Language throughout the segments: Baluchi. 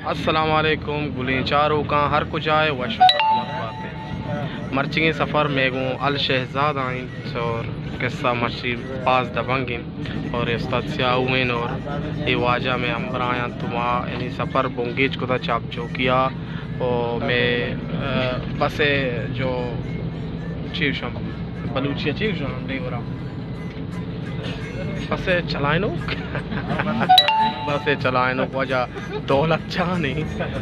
السلام علیکم گلیں چاروکاں، ہر کجائے وش و سلامت باتے۔ مرچیگیں سفر مئے گوں الشہزاد آئیں اور قصہ مرچی باز دبنگیں اور استاد سیاہوین اور اے واجہ مئے ہمبراہ آیاں تو ما یعنی سفر بنگیج کتا چاپ چوکیا اور مئے، آ، بس جو چی گوشاں بلوچی چی گوشاں ڈیورا بس چلائنوک۔ بس چلائنوک واجہ دولت چانی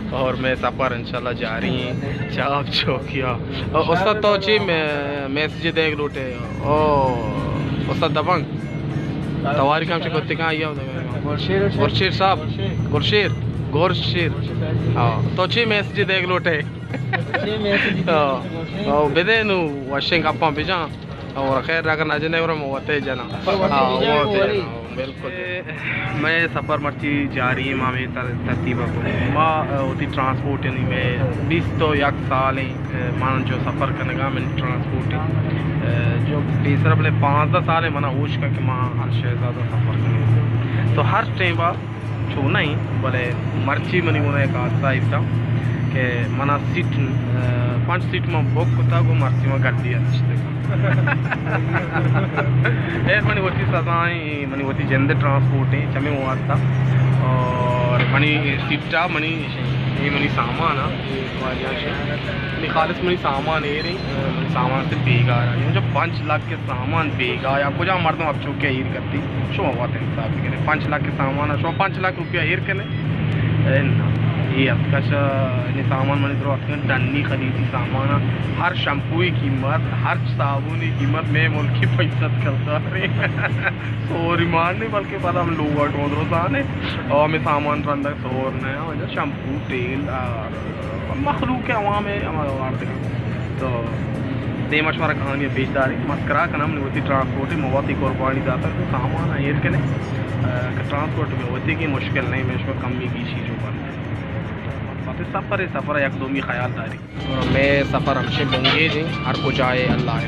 اور مئے سفر انشاءاللہ جاری ہیں چاپ چوکیا۔ او استاد تو چی مے-، میسج دیگ لوٹے؟ او استاد دبنگ تواری کم چکتے کہاں آیا؟ گرشیر صاحب، گرشیر، گرشیر۔ ہاں، تو چی میسج دیگ لوٹے؟ ہاں۔ او بدے نو وشیں گپاں بجاں۔ اور خیر اگر نہ جنے اور وتے جنا۔ ہاں، وتے جنا۔ بالکل۔ مئے سفر مرچی جاری ہیں، ما ہمے تر-، ترتیب کو۔ ما، آ، وتی ٹرانسپورٹ یعنی مئے بیست و یک سال ہیں، آ، من جو سفر کنگا من ٹرانسپورٹ ہیں۔ آ، جو پیسر بلے پانزدہ سال ہیں منا ہوش کا کہ ما الشہزادہ سفر کنگا۔ تو ہر ٹائم با چو نہ ایں، بلے مرچی منی گونا یک حادثہ اتاں کہ منا سیٹ، آ، پنچ سیٹ من بک کتا، گوں مرچی من گڈی ءَ نشتگ۔ اے منی وتی سزا ایں، منی وتی جند ٹرانسپورٹ ایں، چمے واسطہ۔ اور منی سیٹا، منی، اے منی سامان آ، اے واجہ شے۔ منی خالص منی سامان ایر ایں، منی سامان سے بیگار آ۔ جو پنچ لاکھ کے سامان بیگا یا کجا مردم اب چوکے ایر کرتی، شما وات انصاف کرے۔ پنچ لاکھ کے سامان آ، شما پنچ لاکھ روپیہ ایر کنے۔ اے نا، اے اتکا چا، اے سامان منی درو اتکن، ڈنی خلیجی سامان آ، ہر شمپوی قیمت، ہر صابونی قیمت، مئے ملکی پیسہ کرتا رے۔ سوری مان نہیں، بلکہ پدا ہم لوگ آٹو درو زانے، اور ہمیں سامان رندہ سور نیا، وجہ شمپو، تیل، اور مخلوق عوام ہے، ہمارا وارد۔ تو دیما شمارا کہانی پیش داری، مسکرا کنم، نی وتی ٹرانسپورٹ، موتی قربانی داتا، تو سامان ایر کنے، آ، کہ ٹرانسپورٹ میں وتی کی مشکل نہیں، میں شما کمی گیشی جو بند۔ مطلب سفر ہے، سفر ہے، یک دومی خیال داری۔ اور میں سفر ہمشے بنگیج ہیں، ہر کجائے اللہ ہے۔